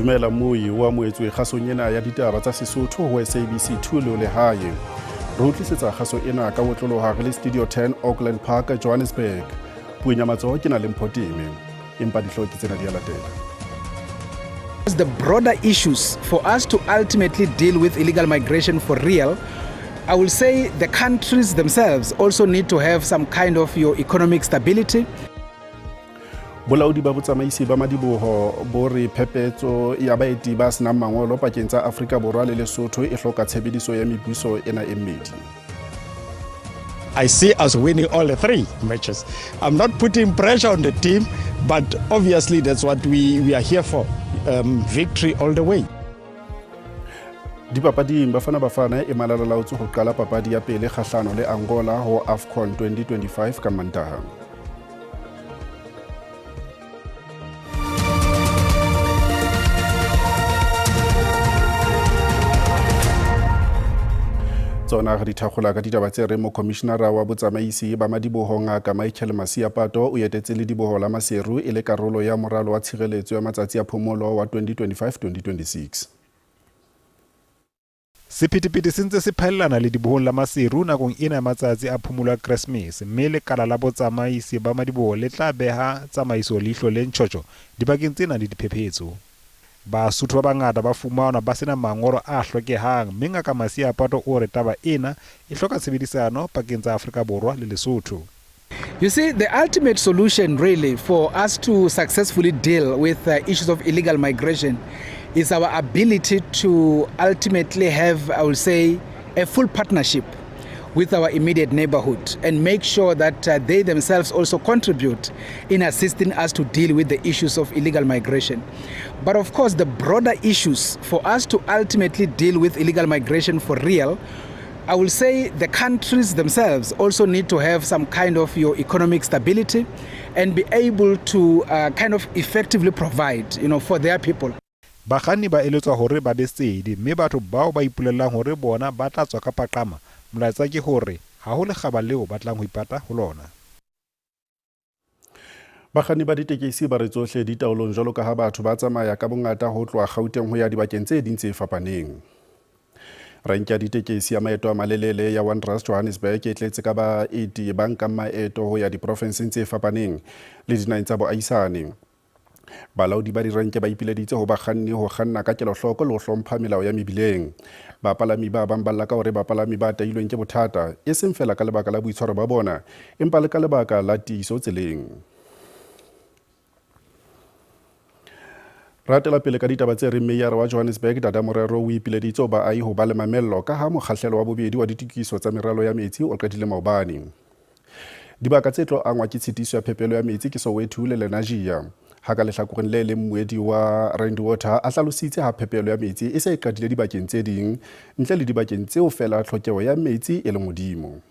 Dumela moi o amohetswe kgasong ena ya ditaba tsa Sesotho ho SABC 2 le o lehae. Re utlisetsa kgaso ena ka botloloha re le Studio 10 Auckland Park, Johannesburg. Puong ya matsoho ke na le Mpho Teme. Empa dihlooho ke tsena di a latela. The broader issues for us to ultimately deal with illegal migration for real, I will say the countries themselves also need to have some kind of your economic stability. Bolaodi ba botsamaisi ba madiboho bo re phepetso ya baeti ba senang mangolo pakeng tsa Afrika Borwa le Lesotho e hloka tshebediso ya mebuso ena e mmedi. I see us winning all the three matches. I'm not putting pressure on the team, but obviously that's what we are here for, victory all the way. Dipapading, Bafana Bafana e malalalaotse ho qala papadi ya pele kgahlano le Angola ho AFCON 2025 ka Mantaha. Tsona re di thakgola ka ditaba tse reng mokhomishinara wa botsamaisi ba madiboho Ngaka Michael Masiapato o etetse lediboho la Maseru e le karolo ya moralo wa tshireletso ya matsatsi a phomolo wa 2025-2026. Sephethephethe se ntse se phaellana ledibohong la Maseru nakong ena ya matsatsi a phomolo ya Keresemese mme lekala la botsamaisi ba madiboho le tla beha tsamaiso leihlo le ntjhotjho dibakeng tse nang le diphephetso. Basotho ba bangata ba fumanwa ba sena mangolo a hlokehang mme Ngaka Masiapato o re taba ena e hloka tshebedisano pakeng tsa Afrika Borwa le Lesotho. You see, the ultimate solution really for us to successfully deal with issues of illegal migration is our ability to ultimately have, I will say, a full partnership with our immediate neighborhood and make sure that they themselves also contribute in assisting us to deal with the issues of illegal migration. But of course, the broader issues for us to ultimately deal with illegal migration for real, I will say the countries themselves also need to have some kind of your economic stability and be able to kind of effectively provide for their people. Bakganni ba eletswa hore ba be sedi mme batho bao ba ipolellang hore bona ba tla tswa ka paqama, molaetsa ke hore ha ho lekgaba leo ba tlang ho ipata ho lona. Bakganni ba ditekesi ba re tsohle di taolong jwalo ka ha batho ba tsamaya ka bongata ho tloha Gauteng ho ya dibakeng tse ding tse fapaneng. Renke ya ditekesi ya maeto a malelele ya Wanderers Johannesburg e tletse ka baeti ba nkang maeto ho ya diprofenseng tse fapaneng le dinaheng tsa boahisane. Balaodi ba direnke ba ipileditse ho bakganni ho kganna ka kelohloko le ho hlompha melao ya mebileng. Bapalami ba bang ba lla ka hore bapalami ba tailweng ke bothata, e seng feela ka lebaka la boitshwaro ba bona, empa le ka lebaka la tiiso tseleng. Ratela pele ka ditaba tse reng meyara wa Johannesburg Dada Morero o ipileditse ho baahi ho ba le mamello ka ha mokgahlelo wa bobedi wa ditokiso tsa meralo ya metsi o qadile maobane. Dibaka tse tlo angwa ke tshitiso ya phepelo ya metsi ke Soweto le Lenasia. Ha ka lehlakoreng le leng mmuedi wa Rand Water a hlalositse ha phepelo ya metsi e se e qadile dibakeng tse ding ntle le dibakeng tseo feela tlhokeho ya metsi e leng hodimo.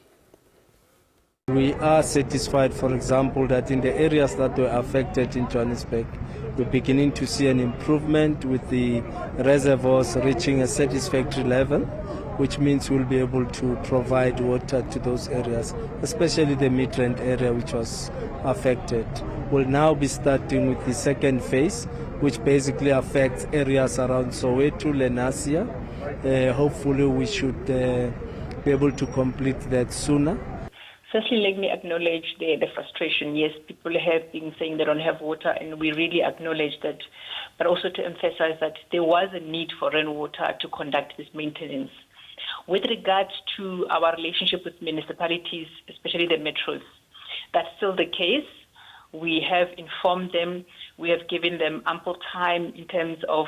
We are satisfied, for example, that in the areas that were affected in Johannesburg, we're beginning to see an improvement with the reservoirs reaching a satisfactory level, which means we'll be able to provide water to those areas, especially the Midrand area, which was affected. We'll now be starting with the second phase, which basically affects areas around Soweto, Lenasia. Hopefully we should be able to complete that sooner. Firstly, let me acknowledge the frustration. Yes, people have been saying they don't have water, and we really acknowledge that. But also to emphasize that there was a need for Rand Water to conduct this maintenance. With regards to our relationship with municipalities, especially the metros, that's still the case. We have informed them. We have given them ample time in terms of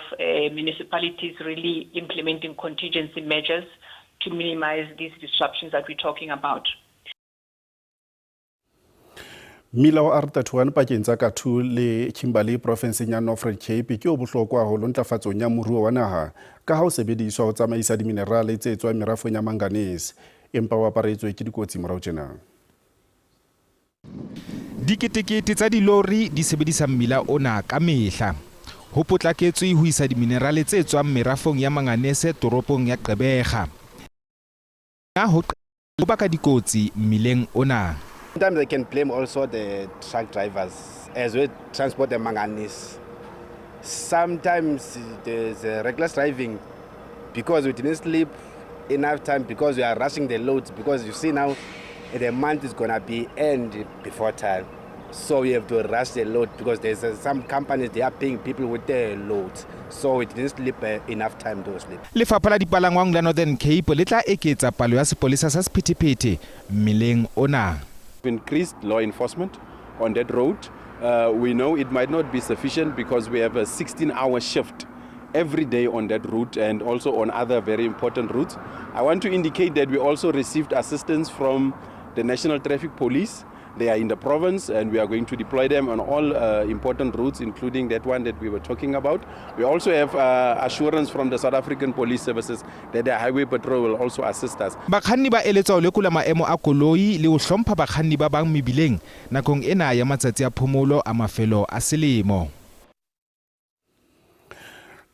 municipalities really implementing contingency measures to minimize these disruptions that we're talking about. Mmila wa R31 pakeng tsa Kathu le Kimberley profenseng ya Northern Cape ke o bohlokwa haholo ntlafatsong ya moruo wa naha ka ha o sebediswa ho tsamaisa diminerale tse tswang merafong ya manganese, empa o aparetswe ke dikotsi morao tjena. Diketekete tsa dilori di sebedisa mmila ona ka mehla. Ho potlaketswe ho isa diminerale tse tswang merafong ya manganese toropong ya Gqeberha. Ho baka dikotsi mmileng ona. Sometimes they can blame also the truck drivers as we transport the manganese. Sometimes there's reckless driving because we didn't sleep enough time, because we are rushing the loads, because you see now the month is gonna be end before time. So we have to rush the load because there's some companies, they are paying people with their loads. So we didn't sleep enough time to sleep. Lefapha la Dipalangwang la Northern Cape le tla eketsa palo ya sepolesa sa sephethephethe mmileng ona. Increased law enforcement on that road. We know it might not be sufficient because we have a 16-hour shift every day on that route and also on other very important routes. I want to indicate that we also received assistance from the National Traffic Police. They are in the province and we are going to deploy them on all important routes, including that one that we were talking about. We also have assurance from the South African Police Services that the Highway Patrol will also assist us. Bakganni ba eletswa ho lekola maemo a koloi le ho hlompha bakganni ba bang mebileng nakong ena ya matsatsi a phomolo a mafelo a selemo.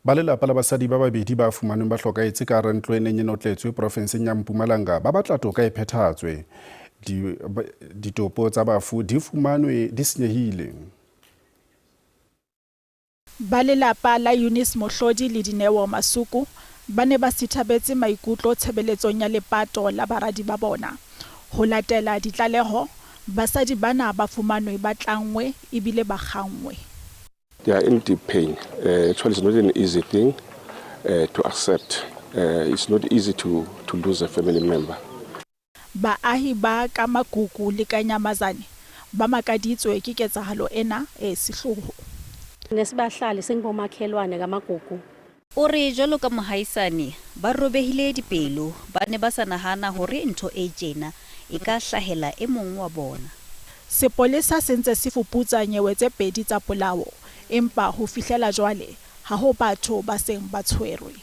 Ba lelapa la basadi ba babedi ba fumanweng ba hlokahetse ka hara ntlo e neng e notletswe porofenseng ya Mpumalanga ba batla toka e phethahatswe. Ditopo tsa bafu di fumanwe di senyehile. Ba lelapa la Eunice Mohlodi le Dineo Masuku ba ne ba sithabetse maikutlo tshebeletsong ya lepato la baradi ba bona. Ho latela ditlaleho, basadi bana ba fumanwe ba tlanngwe ebile ba kganngwe. They are in deep pain. Actually, it's not an easy thing to accept. It's not easy to lose a family member. Baahi ba Kamagugu le Kanyamazane ba makaditswe ke ketsahalo ena e sehloho. Nesibahlali singomakhelwane kaMagugu. O re jwalo ka mohaisane ba robehile dipelo, ba ne ba sa nahana hore ntho e tjena e ka hlahela e mong wa bona. Sepolesa se ntse se fuputsa nyewe tse pedi tsa polao, empa ho fihlela jwale ha ho batho ba seng ba tshwerwe.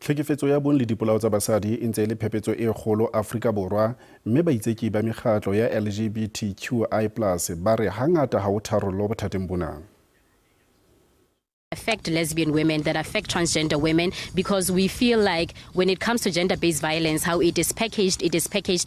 Tlhekefetso ya bong le dipolao tsa basadi e ntse e le phephetso e kgolo Afrika Borwa, mme baitseki ba mekgatlo ya LGBTQI plus ba re hangata ha ho tharollo bothateng bona. Affect lesbian women, that affect transgender women, because we feel like when it comes to gender-based violence, how it is packaged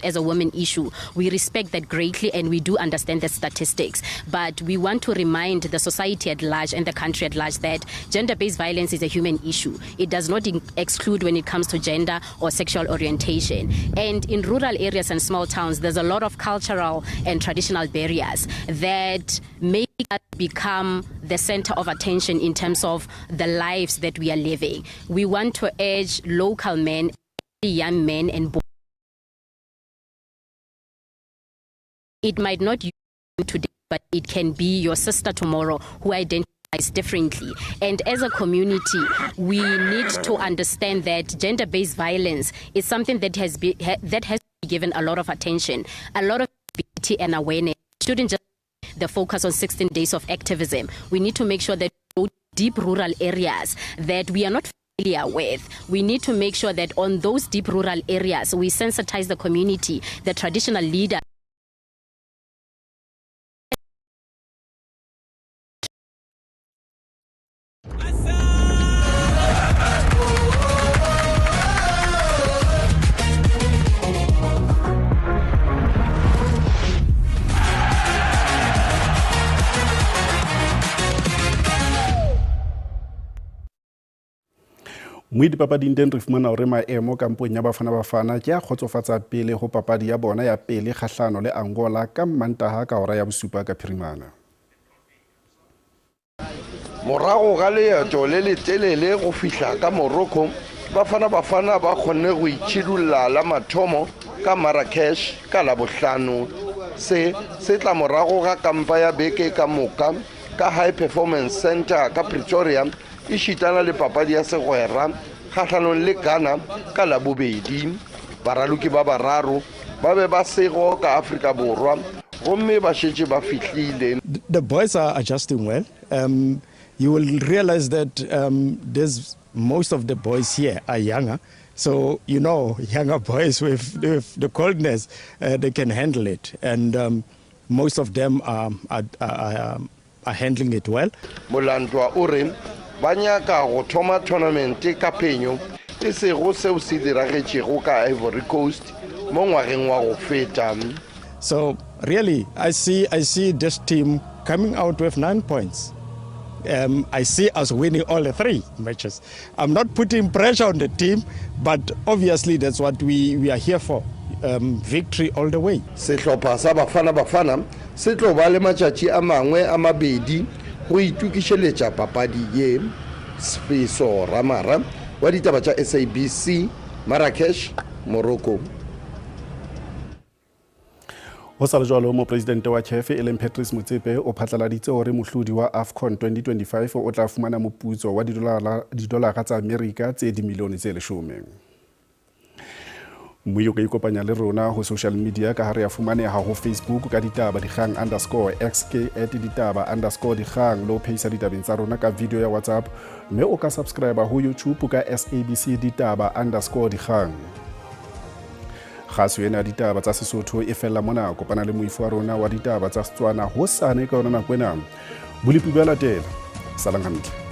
as a woman issue. We respect that greatly and we do understand the statistics, but we want to remind the society at large and the country at large that gender-based violence is a human issue. It does not exclude when it comes to gender or sexual orientation. And in rural areas and small towns, there's a lot of cultural and traditional barriers that make us become the center of attention in terms of the lives that we are living. We want to urge local men, young men and boys. It might not you today, but it can be your sister tomorrow who identifies differently. And as a community, we need to understand that gender-based violence is something that has been that has been given a lot of attention, a lot of and awareness. Shouldn't just the focus on 16 days of activism. We need to make sure that deep rural areas that we are not familiar with, we need to make sure that on those deep rural areas, we sensitize the community, the traditional leader. Mo dipapading teng re fumana hore maemo kampong ya Bafana Bafana ke a kgotsofatsa pele ho papadi ya bona ya pele kgahlano le Angola ka Mmantaha ka hora ya bosupa ka phirimana. Morago ga leeto le letelele go fihla ka Morocco, Bafana Bafana ba kgonne go itšhidulla la mathomo ka Marrakesh ka Labohlano. Se se tla morago ga kampa ya beke ka moka ka High Performance Center ka Pretoria e šitana le papadi ya segwera kgahlanong le Ghana ka Labobedi. Baraloki ba bararo ba be ba sego ka Afrika Borwa gomme ba šetše ba fihlile. The boys are adjusting well. You will realize that there's most of the boys here are younger. So, younger boys with the coldness, they can handle it. And most of them are handling it well. Molandwa o re ba nyaka go thoma tournament ka phenyo e sego seo se diragetšego ka Ivory Coast mo ngwageng wa go feta. So really, I see this team coming out with 9 points. Um, I see us winning all the three matches. I'm not putting pressure on the team, but obviously that's what we, we are here for. Um, victory all the way. Sehlopha sa Bafana Bafana se tlo ba le matšatši a mangwe a mabedi go itokišeletša papadi ye. Sfiso Ramara wa ditaba tša SABC, Marrakesh, Morocco. Ho sa le jwalo, mopresidente wa CAF e leng Patrice Motsepe o phatlaladitse hore mohlodi wa AFCON 2025 o tla fumana moputso wa didolara tsa Amerika tse dimilione tse leshome. Mme o ka ikopanya le rona ho social media ka ha re a fumaneha ho Facebook ka ditaba dikgang underscore x ke at ditaba underscore dikgang le ho phehisa ditabeng tsa rona ka video ya WhatsApp mme o ka subscribe ho YouTube ka SABC ditaba underscore dikgang. Kgaso ena ya ditaba tsa Sesotho e fella mona. Kopana le moifo wa rona wa ditaba tsa Setswana hosane ka yona nako ena. Bolepi bja latela. Salang hantle.